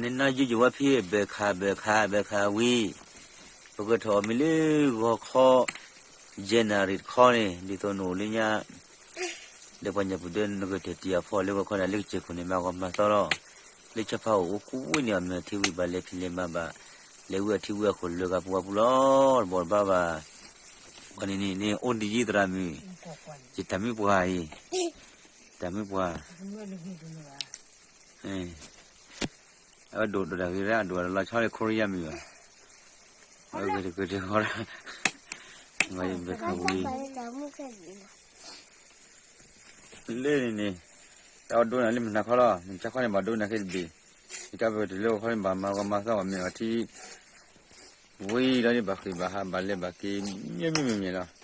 နနၢ်ယုၢ်ယဝဲဖဲဘၢၣ်ခး ဘၢၣ်ခး ဘၢၣ်ခးဝံၤ, ပကထီၣ်အီၤမ့ၢ်လၢဂီၤခီ, January တခီန့ၣ် ဒ်သိးနအိၣ်လၢညါ, ဒီးပှၤညၣ်ပူၤဒီး နကတၢၢ်တံၢ်အဖီလၢဂီၤခီန့ၣ် လၢကစၢၢ်ခိၣ်န့ၣ် မၤဂီၤမၤသီလီၤ. လၢဆီဖါအိၣ်အိၣ်ကူဝံၤန့ၣ် အမ့ၢ်ထံဝံၤဘၣ်လဲၤဖံးလဲၤမၤဘၣ်, လဲၤဝံၤအထံဝံၤအခိၣ်လၢဂၤပူၤဝဲပူၤလီၤ. တဘီတဘၣ်ဘၣ်, ပှၤန့ၣ်န့ၣ် အိၣ်ဒ်ယံသရၣ်မုၣ်, ယတၢ်မုၣ်ပှၢ်အံၤ, တၢ်မုၣ်ပှၢ် အဝဲဒိၣ်ဒိၣ်တၢ်ဂ့ၤရၣ် အဒိၣ်လီၤဆီလၢ Korea မုၣ်ဘၣ်, အဝဲဂ့ၤတဂ့ၤတဂီၤရၣ်, မ့ၢ်ယဘၢၣ်ခးဝံၤ, လၢန့ၣ်န့ၣ်, တၢ်အီၣ်ဒိနၤလၢမုၢ်နၤခီလီၤ, မုၢ်ဆါခီန့ၣ် ဘၣ်ဒိနၤက့ၤတဘ့ၣ်, ယတၢ်ပတုၤလၢဂီၤခီန့ၣ် ဘၣ်မၤဂီၤမၤသီဝဲမ့ၢ်အီၤထံ ဝံၤဒီးန့ၣ် ဘၣ်ဃ့ၢ်ဘၣ်ဟး ဘၣ်လဲၤဘၣ်က့ၤ မ့ၢ်မ့ၢ်မ့ၢ်မ့ၢ်လီၤ.